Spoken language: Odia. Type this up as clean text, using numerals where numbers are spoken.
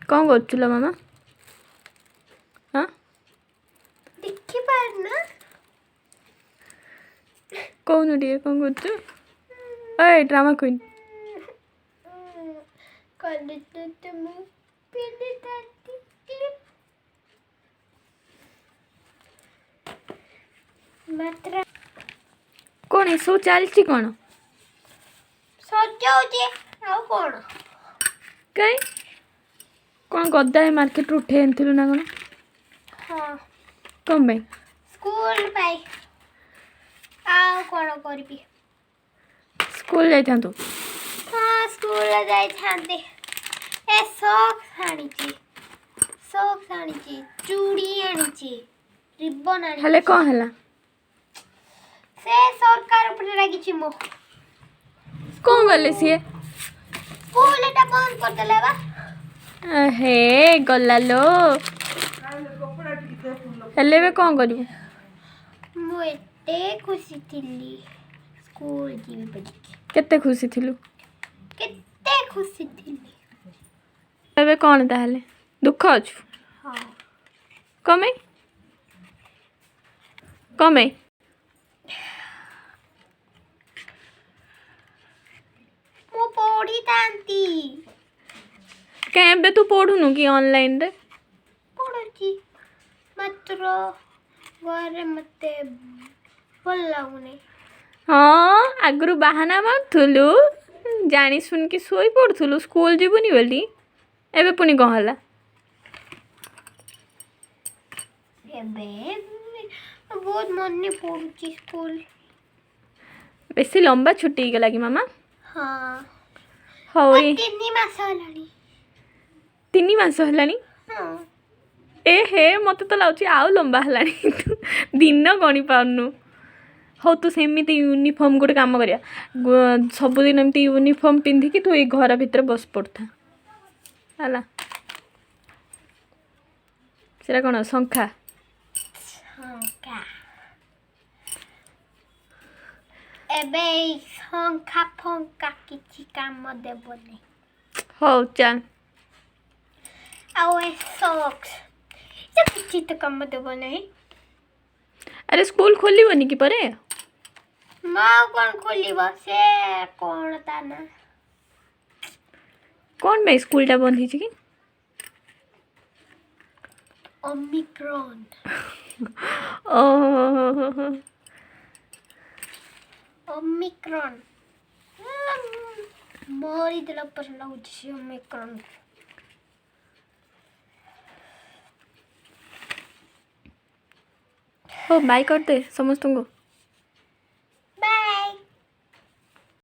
କ'ଣ କରୁଛୁ ଲୋ ମାମା? ହଁ। ଦେଖିପାରୁନା? କହୁନୁ ଟିକେ, କ'ଣ କରୁଛୁ? ଏଇ ଡ୍ରାମା କୁଇନ୍। କାଲି ତ ମୁଁ ପିନ୍ଧିଥାନ୍ତି କ୍ଲିପ୍ ମାତ୍ର। କ'ଣ ଏସବୁ ଚାଲିଛି କ'ଣ? ସଜାଉଛି, ଆଉ କ'ଣ? କାଇଁ, କ'ଣ ଗଦା ମାର୍କେଟରୁ ଉଠେଇ ଆଣିଥିଲୁ ନା କ'ଣ? ହଁ। କ'ଣ ପାଇଁ? ସ୍କୁଲ ପାଇଁ, ଆଉ କ'ଣ କରିବି? ସ୍କୁଲ ଯାଇଥାନ୍ତୁ? ହଁ, ସ୍କୁଲ ଯାଇଥାନ୍ତି। ଏ ସକ୍ସ ଆଣିଛି, ସକ୍ସ ଆଣିଛି, ଚୁଡ଼ି ଆଣିଛି, ରିବନ ହେଲେ ଆଣିଛି। କ'ଣ ହେଲା? ସେ ସରକାର ଉପରେ ଲାଗିଛି ମୁଁ। କ'ଣ କଲେ ସିଏ? ସ୍କୁଲଟା ବନ୍ଦ କରିଦେଲେ ବା। ହେ ଗଲା ଲୋ, ହେଲେ ଏବେ କ'ଣ କରିବୁ? ମୁଁ ଏତେ ଖୁସି ଥିଲି ସ୍କୁଲ ଯିବି ବୋଲିକି। କେତେ ଖୁସି ଥିଲୁ? କେତେ ଖୁସି ଥିଲି। ଏବେ କ'ଣ ତାହେଲେ ଦୁଃଖ ଅଛୁ? ହଁ। କ'ଣ ପାଇଁ, କ'ଣ ପାଇଁ? ମୁଁ ପଢ଼ିଥାନ୍ତି। କାଇଁ, ଏବେ ତୁ ପଢ଼ୁନୁ କି ଅନଲାଇନରେ? ପଢ଼ୁଛି, ମାତ୍ର ଘରେ ମୋତେ ଭଲ ଲାଗୁନି। ହଁ, ଆଗରୁ ବାହାନା ମାରୁଥିଲୁ, ଜାଣି ଶୁଣିକି ଶୋଇ ପଡ଼ୁଥିଲୁ ସ୍କୁଲ ଯିବୁନି ବୋଲି। ଏବେ ପୁଣି କ'ଣ ହେଲା? ଏବେ ବହୁତ ମନେ ପଡ଼ୁଛି ସ୍କୁଲ। ବେଶୀ ଲମ୍ବା ଛୁଟି ହେଇଗଲା କି ମାମା? ହଁ। ହଉ ଏଇ 3 ମାସ ହେଲାଣି। 3 ମାସ ହେଲାଣି? ହଁ। ଏ ହେ, ମୋତେ ତ ଲାଗୁଛି ଆଉ ଲମ୍ବା ହେଲାଣି। ତୁ ଦିନ ଗଣି ପାରୁନୁ। ହଉ, ତୁ ସେମିତି ୟୁନିଫର୍ମ, ଗୋଟେ କାମ କରିବା, ସବୁଦିନ ଏମିତି ୟୁନିଫର୍ମ ପିନ୍ଧିକି ତୁ ଏଇ ଘର ଭିତରେ ବସି ପଡ଼ୁଥା, ହେଲା? ସେଟା କ'ଣ ଶଙ୍ଖା? ଶଙ୍ଖା। ଏବେ ଏଇ ଶଙ୍ଖା ଫଙ୍କା କିଛି କାମ ଦେବନି। ହଉ ଚାଲ। ଆଉ ଏ ସକ୍ସ, ସେ କିଛି ତ କାମ ଦେବ ନାହିଁ। ଆରେ, ସ୍କୁଲ ଖୋଲିବନି କି ପରେ? ମା, ଆଉ କ'ଣ ଖୋଲିବ? ସେ କ'ଣ ତା ନା? କ'ଣ ପାଇଁ ସ୍କୁଲଟା ବନ୍ଦ ହେଇଛି କି? ଓମିକ୍ରନ୍। ଓହୋ। ଓମିକ୍ରନ୍ ମରିଦେଲା ପରେ ଲାଗୁଛି ସେ ଓମିକ୍ରନ୍। ହଉ, ବାଇ କରିଦେ ସମସ୍ତଙ୍କୁ।